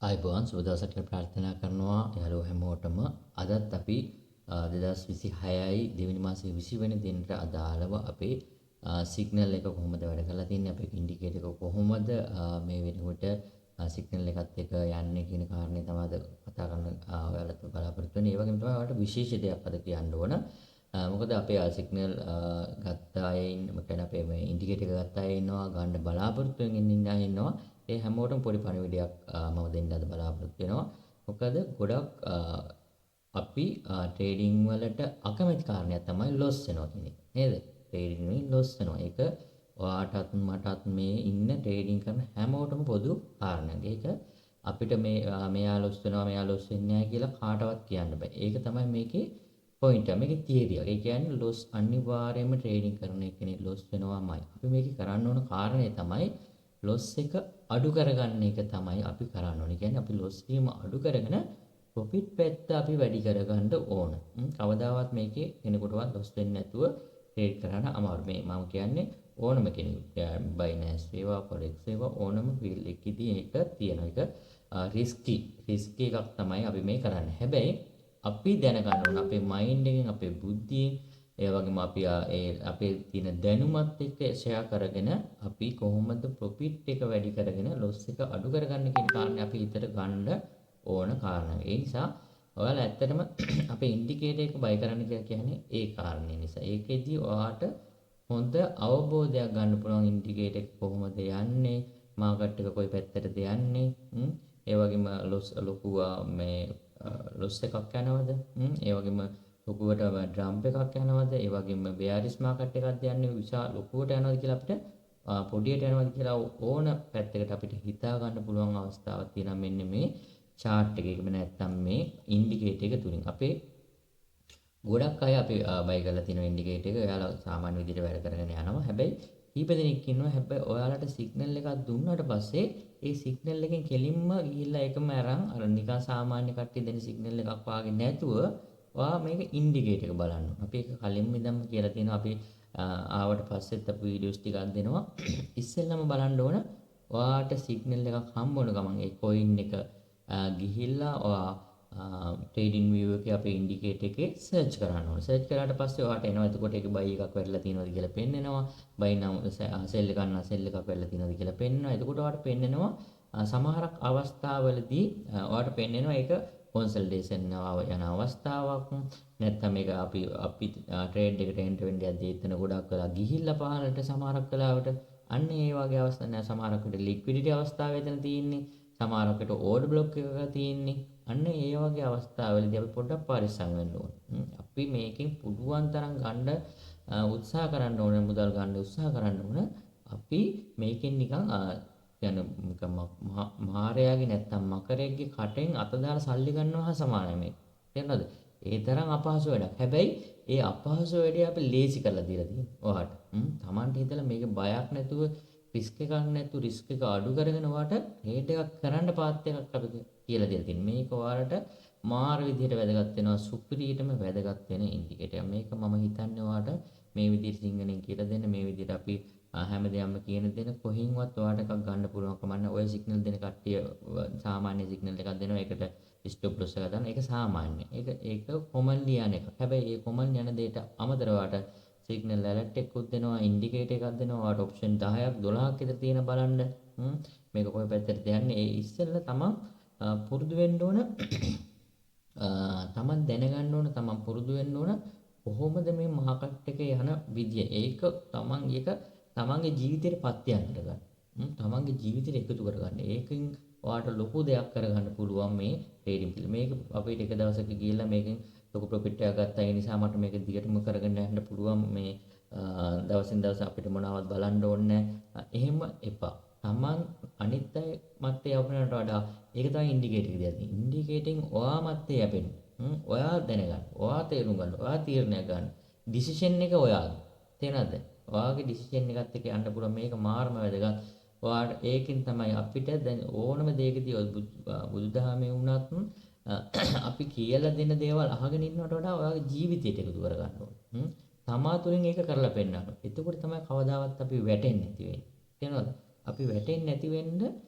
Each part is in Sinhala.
ආයුබෝවන්, සුබ දවසක් කියලා ප්‍රාර්ථනා කරනවා යාළුවෝ හැමෝටම. අදත් අපි 2026යි දෙවෙනි මාසයේ 20 වෙනි දිනට අදාළව අපේ සිග්නල් එක කොහොමද වැඩ කරලා තින්නේ, අපේ ඉන්ඩිකේටර් එක කොහොමද මේ වෙනකොට සිග්නල් එකත් එක්ක යන්නේ කියන කාරණේ තමයි අද කතා කරන්න ඔයාලත් බලාපොරොත්තු වෙන්නේ. ඒ වගේම තමයි ඔයාලට විශේෂ දෙයක් අද කියන්න ඕන. මොකද අපේ සිග්නල් ගත්ත අය ඉන්න, කියන්නේ අපේ මේ ඉන්ඩිකේටර් එක ගත්ත අය ඉන්නවා, ගන්න බලාපොරොත්තු වෙමින් ඉන්න අය ඉන්නවා. ඒ හැමෝටම පොඩි පණිවිඩයක් මම දෙන්න අද බලාපොරොත්තු වෙනවා. මොකද ගොඩක් අපි ට්‍රේඩින් වලට අකමැති කාරණයක් තමයි ලොස් වෙනවා කියන එක. නේද? ට්‍රේඩින් වලින් ලොස් වෙනවා. ඒක ඔයාටත් මටත් මේ ඉන්න ට්‍රේඩින් කරන හැමෝටම පොදු කාරණයක්. ඒක අපිට මේ මෙයා ලොස් වෙනවා, මෙයා ලොස් වෙන්නේ නැහැ කියලා කාටවත් කියන්න බෑ. ඒක තමයි මේකේ පොයින්ට් එක. මේකේ තියරි එක. ඒ කියන්නේ ලොස් අනිවාර්යයෙන්ම ට්‍රේඩින් කරන කෙනෙක් ලොස් වෙනවාමයි. අපි මේකේ කරන්න ඕන කාරණේ තමයි ලොස් එක අඩු කරගන්න එක තමයි අපි කරන්න ඕනේ. කියන්නේ අපි ලොස් වීම අඩු කරගෙන ප්‍රොෆිට් පැත්ත අපි වැඩි කරගන්න ඕන. කවදාවත් මේකේ කෙනෙකුටවත් ලොස් වෙන්නේ නැතුව ට්‍රේඩ් කරන්න අමාරු. මේ මම කියන්නේ ඕනම කෙනෙකුට, බයිනෑන්ස් වේවා, ෆොරෙක්ස් වේවා, ඕනම ෆීල්ඩ් එකකදී ඒක තියෙන එක රිස්කි රිස්කි එකක් තමයි අපි මේ කරන්නේ. හැබැයි අපි දැනගන්න ඕන අපේ මයින්ඩ් එකෙන්, අපේ බුද්ධියෙන්, ඒ වගේම අපි ඒ අපේ තියෙන දැනුමත් එක්ක ෂෙයා කරගෙන අපි කොහොමද ප්‍රොෆිට් එක වැඩි කරගෙන ලොස් එක අඩු කරගන්න කියන කාරණේ අපි හිතට ගන්න ඕන කාරණා. ඒ නිසා ඔයාලා ඇත්තටම අපේ ඉන්ඩිකේටර් එක බයි කරන්න කියලා කියන්නේ ඒ කාරණේ නිසා. ඒකෙදි ඔයාට හොඳ අවබෝධයක් ගන්න පුළුවන් ඉන්ඩිකේටර් එක කොහොමද යන්නේ, මාකට් එක කොයි පැත්තටද යන්නේ, ඒ වගේම ලොස් ලොකු මේ ලොස් එකක් යනවද, ඒ වගේම ලොකුවට ඩ්‍රම්ප් එකක් යනවද, ඒ වගේම බෙයාරිස් මාකට් එකක්ද යන්නේ, විශාල ලොකුවට යනවද කියලා අපිට පොඩියට යනවද කියලා ඕන පැත්තකට අපිට හිතා ගන්න පුළුවන් අවස්ථාවක් තියෙනවා මෙන්න මේ චාට් එකේ. එහෙම නැත්නම් මේ ඉන්ඩිකේටර් එක තුලින්. අපේ ගොඩක් අය අපි බයි කරලා තියෙන ඉන්ඩිකේටර් එක ඔයාලා සාමාන්‍ය විදිහට වැඩ කරගෙන යනවා. හැබැයි කීප දෙනෙක් ඉන්නවා. හැබැයි ඔයාලට සිග්නල් එකක් දුන්නාට පස්සේ ඒ සිග්නල් එකෙන් කෙලින්ම ගිහිල්ලා එකම අරන් අර නිකන් සාමාන්‍ය කට්ටිය දෙන සිග්නල් එකක් වාගේ නැතුව ඔයා මේක ඉන්ඩිකේටර් එක බලන්න. අපි ඒක කලින්ම ඉඳන්ම කියලා තියෙනවා. අපි ආවට පස්සෙත් අපි වීඩියෝස් ටිකක් දෙනවා. ඉස්සෙල්ලම බලන්න ඕන ඔයාට සිග්නල් එකක් හම්බ වුණ ගමන් ඒ කොයින් එක ගිහිල්ලා ඔයා ට්‍රේඩින් විව් එකේ අපේ ඉන්ඩිකේටර් එකේ සර්ච් කරන්න ඕන. සර්ච් කරාට පස්සේ ඔයාට එනවා එතකොට ඒක බයි එකක් වැටලා තියෙනවද කියලා පෙන්නනවා. බයි නම් සෙල් එකක් නම් සෙල් එකක් වැටලා තියෙනවද කියලා පෙන්නනවා. එතකොට ඔයාට පෙන්නනවා සමහරක් අවස්ථාවලදී ඔයාට පෙන්නනවා ඒක කොන්සල්ටේෂන් යන අවස්ථාවක්, නැත්නම් මේක අපි අපි ට්‍රේඩ් එකට එන්ටර් වෙන්න යද්දී එතන ගොඩක් වෙලා ගිහිල්ලා පහළට සමහරක් වෙලාවට අන්න ඒ වගේ අවස්ථා නෑ. සමහරක් වෙලාවට ලික්විඩිටි අවස්ථාව එතන තියෙන්නේ, සමහරක් වෙලාවට ඕඩර් බ්ලොක් එකක තියෙන්නේ. අන්න ඒ වගේ අවස්ථාවලදී අපි පොඩ්ඩක් පරිස්සම් වෙන්න ඕනේ. අපි මේකෙන් පුළුවන් තරම් ගන්න උත්සාහ කරන්න ඕනේ, මුදල් ගන්න උත්සාහ කරන්න ඕන. අපි මේකෙන් නිකන් කියන්නේ මාරයාගේ නැත්තම් මකරෙක්ගේ කටෙන් අත දාලා සල්ලි ගන්නවා හා සමානයි මේක. තේරෙනවද? ඒ තරම් අපහසු වැඩක්. හැබැයි ඒ අපහසු වැඩේ අපි ලේසි කරලා දීලා තියෙනවා ඔයාට. තමන්ට හිතලා මේක බයක් නැතුව, රිස්ක් එකක් නැතුව, රිස්ක් එක අඩු කරගෙන ඔයාට ට්‍රේඩ් එකක් කරන්න පාත් එකක් අපි කියලා දීලා තියෙනවා. මේක ඔයාලට මාර විදිහට වැදගත් වෙනවා, සුපිරියටම වැදගත් වෙන ඉන්ඩිකේටර්. මේක මම හිතන්නේ ඔයාට මේ විදිහට සිංහලෙන් කියලා දෙන්න, මේ විදිහට අපි හැම දෙයක්ම කියන දෙන කොහින්වත් ඔයාට එකක් ගන්න පුළුවන් කමක් නැහැ. ඔය සිග්නල් දෙන කට්ටිය සාමාන්‍ය සිග්නල් එකක් දෙනවා. ඒකට ස්ටොප් ලොස් එකක් දානවා. ඒක සාමාන්‍ය. ඒක ඒක කොමන්ලි යන එකක්. හැබැයි ඒ කොමන් යන දෙයට අමතරව ඔයාට සිග්නල් ඇලර්ට් එකකුත් දෙනවා, ඉන්ඩිකේටර් එකක් දෙනවා. ඔයාට ඔප්ෂන් 10ක් 12ක් විතර තියෙන බලන්න. මේක කොයි පැත්තටද යන්නේ? ඒ ඉස්සෙල්ලා තමන් පුරුදු වෙන්න ඕන, තමන් දැනගන්න ඕන, තමන් පුරුදු වෙන්න ඕන කොහොමද මේ මාකට් එකේ යන විදිය. ඒක තමන් ඒක තමන්ගේ ජීවිතේට පත්‍යම් කරගන්න. තමන්ගේ ජීවිතේට එකතු කරගන්න. ඒකෙන් ඔයාට ලොකු දෙයක් කරගන්න පුළුවන් මේ ට්‍රේඩින් පිළ. මේක අපිට එක දවසක ගිහිල්ලා මේකෙන් ලොකු ප්‍රොෆිට් එකක් ගත්තා. ඒ නිසා මට මේක දිගටම කරගෙන යන්න පුළුවන්. මේ දවසින් දවස අපිට මොනවත් බලන්න ඕනේ නැහැ. එහෙම එපා. තමන් අනිත් අය මැත්තේ යපනට වඩා ඒක තමයි ඉන්ඩිකේටර් එක දිහා තියෙන්නේ. ඉන්ඩිකේටින් ඔයා මැත්තේ යපෙන්න. ඔයා දැනගන්න. ඔයා තේරුම් ගන්න. ඔයා තීරණයක් ගන්න. ඩිසිෂන් එක ඔයාගේ. තේරෙනවද? ඔයාගේ ඩිසිෂන් එකත් එක්ක යන්න පුළුවන්. මේක මාරම වැදගත්. ඔයාට ඒකෙන් තමයි අපිට දැන් ඕනම දෙයකදී බුදුදහමේ වුණත් අපි කියලා දෙන දේවල් අහගෙන ඉන්නවට වඩා ඔයාගේ ජීවිතයට එකතු කරගන්න ඕනේ. තමා තුළින් ඒක කරලා පෙන්නන්න. එතකොට තමයි කවදාවත් අපි වැටෙන්නේ නැති වෙන්නේ. තේරෙනවද? අපි වැටෙන්නේ නැති වෙන්න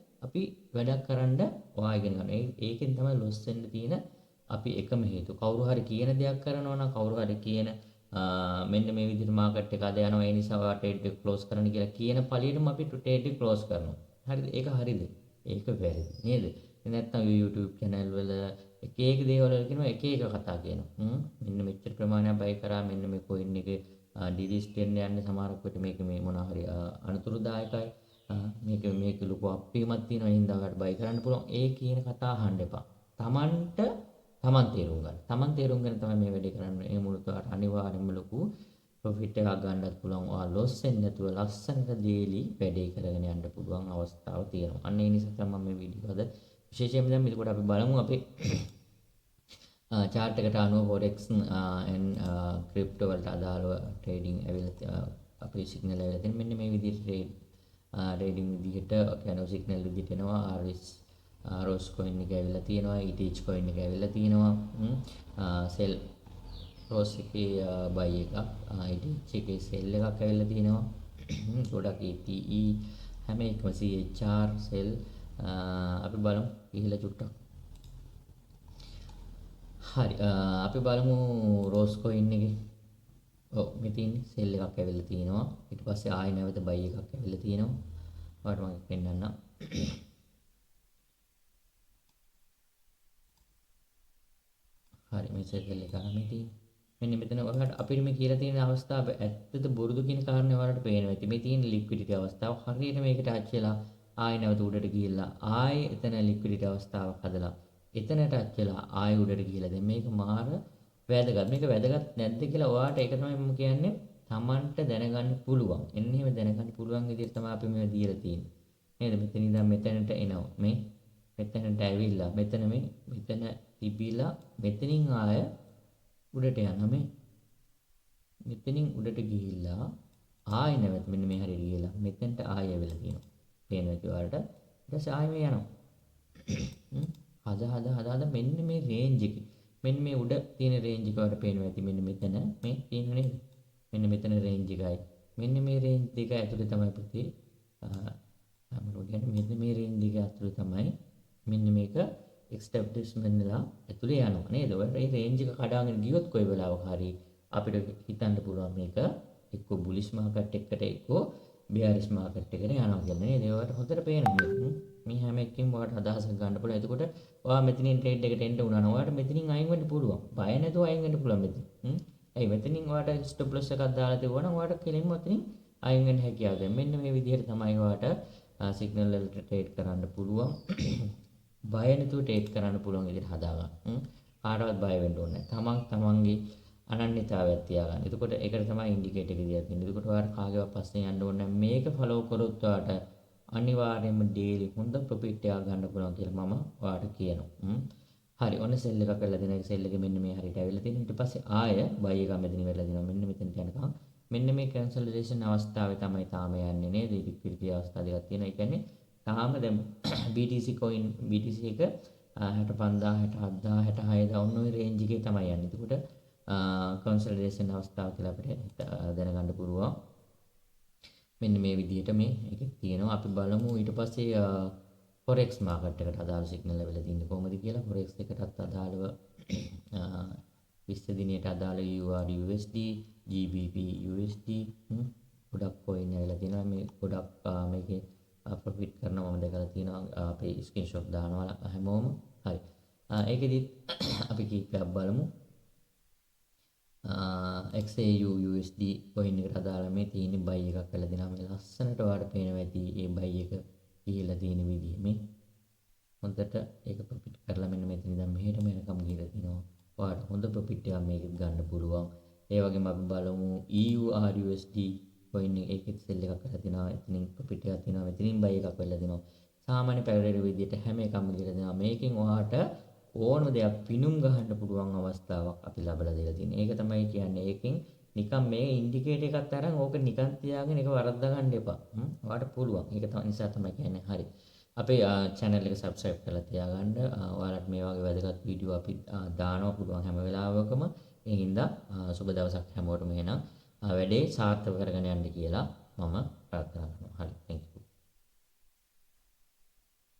අපි වැඩක් කරන්න ඔයා ඉගෙන ගන්න. ඒකෙන් තමයි ලොස් වෙන්න තියෙන අපි එකම හේතුව. කවුරු හරි කියන දෙයක් කරනවා නම් කවුරු හරි කියන මෙන්න මේ විදිහට මාකට් එක අද යනවා ඒ නිසා ඔයා ට්‍රේඩ් එක ක්ලෝස් කරන්න කියලා කියන පළියටම අපි ට්‍රේඩ් එක ක්ලෝස් කරනවා. හරිද? ඒක හරිද? ඒක වැරදි නේද? නැත්නම් YouTube channel වල එක එක දේවල් වල කියනවා එක එක කතා කියනවා. මෙන්න මෙච්චර ප්‍රමාණයක් බයි කරා මෙන්න මේ කොයින් එකේ ඩිලිස්ට් වෙන්න යන්නේ සමහරක් වෙලට මේක මේ මොනවා හරි අනතුරුදායකයි. මේක මේක ලොකු අප්පීමක් තියෙනවා ඒ හින්දා ඔයාලට බයි කරන්න පුළුවන්. ඒ කියන කතා අහන්න එපා. තමන්ට තමන් තේරුම් ගන්න. තමන් තේරුම් ගන්න තමයි මේ වැඩේ කරන්නේ. ඒ මුලට ඔයාලට අනිවාර්යයෙන්ම ලොකු ප්‍රොෆිට් එකක් ගන්නත් පුළුවන්. ඔයා ලොස් වෙන්නේ නැතුව ලස්සනට ඩේලි වැඩේ කරගෙන යන්න පුළුවන් අවස්ථාව තියෙනවා. අන්න ඒ නිසා තමයි මම මේ වීඩියෝ අද විශේෂයෙන්ම දැන් එතකොට අපි බලමු අපේ චාට් එකට අනුව ෆොරෙක්ස් ඇන්ඩ් ක්‍රිප්ටෝ වලට අදාළව ට්‍රේඩින් ඇවිල්ලා අපේ සිග්නල් ඇවිල්ලා තියෙන මෙන්න මේ විදිහට ට්‍රේඩින් විදිහට කියන්නේ සිග්නල් විදිහට එනවා. RS රෝස් කොයින් එක ඇවිල්ලා තියෙනවා, ETH coin එක ඇවිල්ලා තියෙනවා, සෙල් රෝස් එකේ බයි එකක්, ETH එකේ සෙල් එකක් ඇවිල්ලා තියෙනවා. ගොඩක් ATE හැම එකම CHR සෙල් අපි බලමු ගිහිල්ලා චුට්ටක්. හරි අපි බලමු රෝස් කොයින් එකේ. ඔව් මේ තියෙන්නේ සෙල් එකක් ඇවිල්ලා තියෙනවා. ඊට පස්සේ ආයෙ නැවත බයි එකක් ඇවිල්ලා තියෙනවා. ඔයාලට මම පෙන්නන්නම්. හරි මේ සෙල් එක අරන් මේ තියෙන්නේ. මෙන්න මෙතන ඔයාලට අපිට මේ කියලා තියෙන අවස්ථාව ඇත්තද බොරුද කියන කාරණේ ඔයාලට පේනවා ඇති. මේ තියෙන ලික්විඩිටි අවස්ථාව හරියට මේක ටච් වෙලා ආයෙ නැවත උඩට ගිහිල්ලා ආයෙ එතන ලික්විඩිටි අවස්ථාවක් හදලා එතන ටච් වෙලා ආයෙ උඩට ගිහිල්ලා දැන් මේක මාර වැදගත්. මේක වැදගත් නැද්ද කියලා ඔයාලට ඒක තමයි මම කියන්නේ Tamanට දැනගන්න පුළුවන්. එන්න එහෙම දැනගන්න පුළුවන් විදිහට තමයි අපි මේවා දීලා තියෙන්නේ. නේද? මෙතන ඉඳන් මෙතනට එනවා. මේ මෙතනට ඇවිල්ලා මෙතන මේ මෙතන තිබිලා මෙතනින් ආය උඩට යනවා. මේ මෙතනින් උඩට ගිහිල්ලා ආයෙ නැවත මෙන්න මේ හරියට ගිහිල්ලා මෙතනට ආයෙ ඇවිල්ලා තියෙනවා. පේනවා ඇති ඔයාලට. ඊට පස්සේ ආයෙ මේ යනවා. හද හද හද හද මෙන්න මේ රේන්ජ් එකේ මෙන්න මේ උඩ තියෙන රේන්ජ් එක ඔයාලට පේනවා ඇති. මෙන්න මෙතන මේ තියෙන නේද? මෙන්න මෙතන රේන්ජ් එකයි. මෙන්න මේ රේන්ජ් දෙක ඇතුලේ තමයි පුතේ මොකද කියන්නේ මෙන්න මේ රේන්ජ් දෙක ඇතුලේ තමයි මෙන්න මේක එස්ටැබ්ලිෂ්මන්ට් වෙලා ඇතුලේ යනවා නේද? ඔයාලට මේ රේන්ජ් එක කඩාගෙන ගියොත් කොයි වෙලාවක හරි අපිට හිතන්න පුළුවන් මේක එක්ක බුලිෂ් මාකට් එකකට එක්ක බෙයාරිෂ් මාකට් එකට යනවා කියලා නේද? ඒවට හොඳට පේනවා මේක. මේ හැම එකකින්ම ඔයාලට අදහසක් ගන්න පුළුවන්. එතකොට ඔයා මෙතනින් ට්‍රේඩ් එකට එන්න වුණා නම් ඔයාලට මෙතනින් අයින් වෙන්න පුළුවන්. බය නැතුව අයින් වෙන්න පුළුවන් මෙතනින්. ඇයි මෙතනින් ඔයාලට ස්ටොප් ලොස් එකක් දාලා තිබුණා නම් ඔයාලට කෙලින්ම ඔතනින් අයින් වෙන්න හැකියාව දැන් මෙන්න මේ විදිහට තමයි ඔයාලට සිග්නල් වලට ට්‍රේඩ් කරන්න පුළුවන්. බය නැතුව ට්‍රේඩ් කරන්න පුළුවන් විදිහට හදාගන්න. කාටවත් බය වෙන්න ඕනේ නැහැ. තමන් තමන්ගේ අනන්‍යතාවයක් තියාගන්න. එතකොට ඒකට තමයි ඉන්ඩිකේටර් එක දීලා තියෙන්නේ. එතකොට ඔයාලට කාගේවත් පස්සේ යන්න ඕනේ නැහැ. මේක ෆලෝ කරොත් ඔයාලට අනිවාර්යයෙන්ම ඩේලි හොඳ ප්‍රොෆිට් එකක් ගන්න පුළුවන් කියලා මම ඔයාලට කියනවා. හරි ඔන්න සෙල් එකක් වෙලා දෙනවා. ඒ සෙල් එක මෙන්න මේ හරියට ඇවිල්ලා තියෙනවා. ඊට පස්සේ ආය බයි එකක් මෙතන වෙලා දෙනවා. මෙන්න මෙතනට යනකම් මෙන්න මේ කන්සොලිඩේෂන් අවස්ථාවේ තමයි තාම යන්නේ නේද? ලික්විඩිටි අවස්ථා දෙකක් තියෙනවා. ඒ කියන්නේ තාම දැන් BTC coin BTC එක 65000 67000 66000 ඔන්න ඔය රේන්ජ් එකේ තමයි යන්නේ. එතකොට කන්සොලිඩේෂන් අවස්ථාව කියලා අපිට දැනගන්න පුළුවන්. මෙන්න මේ විදිහට මේ එකක් තියෙනවා. අපි බලමු ඊට පස්සේ ෆොරෙක්ස් මාකට් එකට අදාළ සිග්නල් ලැබිලා තින්නේ කොහොමද කියලා. ෆොරෙක්ස් එකටත් අදාළව 20 දිනයට අදාළ EUR USD, GBP USD ගොඩක් කොයින් ඇවිල්ලා තියෙනවා. මේ ගොඩක් මේකේ ප්‍රොෆිට් කරනවා මම දැකලා තියෙනවා. අපේ ස්ක්‍රීන්ෂොට් දානවා හැමෝම. හරි. ඒකෙදිත් අපි කීපයක් බලමු. XAU USD coin එකට අදාළ මේ තියෙන බයි එකක් වෙලා දෙනවා. මේ ලස්සනට ඔයාලට පේනවා ඇති ඒ බයි එක ගිහිලා තියෙන විදිය. මේ හොඳට ඒක ප්‍රොෆිට් කරලා මෙන්න මෙතන ඉඳන් මෙහෙටම එනකම් ගිහිලා තිනවා. ඔයාලට හොඳ ප්‍රොෆිට් එකක් මේකෙත් ගන්න පුළුවන්. ඒ වගේම අපි බලමු EUR USD coin එක ඒකෙත් සෙල් එකක් වෙලා තිනවා. එතනින් ප්‍රොෆිට් එකක් තියෙනවා. මෙතනින් බයි එකක් වෙලා තිනවා. සාමාන්‍ය පැරලල් විදියට හැම එකක්ම ගිහිලා තිනවා. මේකෙන් ඔයාට ඕනම දෙයක් පිනුම් ගහන්න පුළුවන් අවස්ථාවක් අපි ලබලා දීලා තියෙනවා. ඒක තමයි කියන්නේ. ඒකෙන් නිකන් මේ ඉන්ඩිකේටර් එකත් අරන් ඕක නිකන් තියාගෙන ඒක වරද්දා ගන්න එපා. ඔයාට පුළුවන්. ඒක නිසා තමයි කියන්නේ. හරි. අපේ channel එක subscribe කරලා තියාගන්න. ඔයාලට මේ වගේ වැදගත් වීඩියෝ අපි දානවා පුළුවන් හැම වෙලාවකම. ඒ හින්දා සුබ දවසක් හැමෝටම. එහෙනම් වැඩේ සාර්ථක කරගෙන යන්න කියලා මම ප්‍රාර්ථනා කරනවා. හරි.